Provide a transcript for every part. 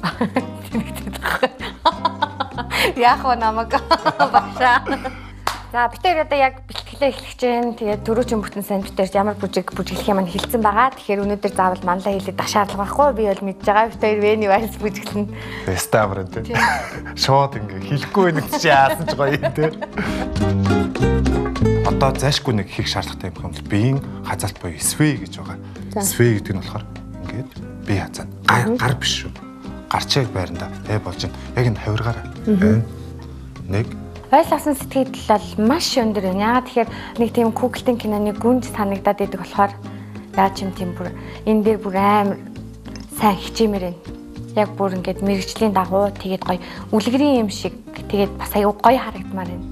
Тэнэгтэй байхгүй. Яах вэ намайг башаа. За, бид хоёр одоо яг бэлтгэлээ эхлэх чинь. Тэгээд түрүүчийн бүтэн сайн бид хоёр ямар бүжиг бүжиглэх юм нь хэлсэн байгаа. Тэгэхээр өнөөдөр заавал манлаа хэлээд ах шаардлага байхгүй. Би бол мэдж байгаа. Бид хоёр Вени вальс бүжиглэнэ. Стабр тий. Шууд ингээ хэлэхгүй нэг чи яасан ч гоё юм тий. Одоо зайшгүй нэг хийх шаардлагатай юм бол биеийн хазаалт буюу sway гэж байгаа. Sway гэдэг нь болохоор ингээд бие хазаана. Гар биш шүү. Гарч яг байранда тэ болж байна. Яг энэ хавиргаараа. Нэг Вальс авсан сэтгэл бол маш өндөр байна. Яагаад тэгэхээр нэг тийм Google-ийн киноны гүнж санагдаад идэг болохоор яаж юм тийм бүр энэ дээр бүр амар сайн хичээмээр байна. Яг бүр ингээд мэрэгжлийн дагуу тэгээд гоё үлгэрийн юм шиг тэгээд бас аюу гоё харагдмаар байна.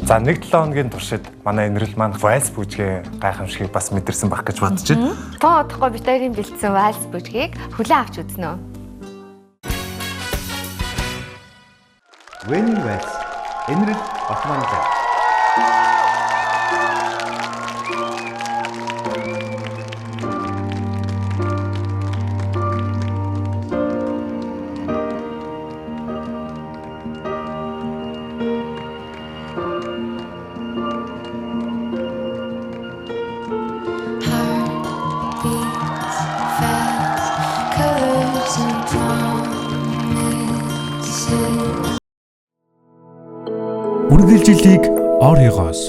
За, 1-7 хоногийн туршид манай Энэрэл маань вальс бүжгээ гайхамшигыг бас мэдэрсэн байх гэж бодож байна. Тоо удахгүй бид хоёрын бэлдсэн вальс бүжгийг хүлээн авч үзнэ үү? Венин вальс. Энэрэл Батманлаа. Heart beats fast, colors and promises. Үргэлжлэлийг Оригоос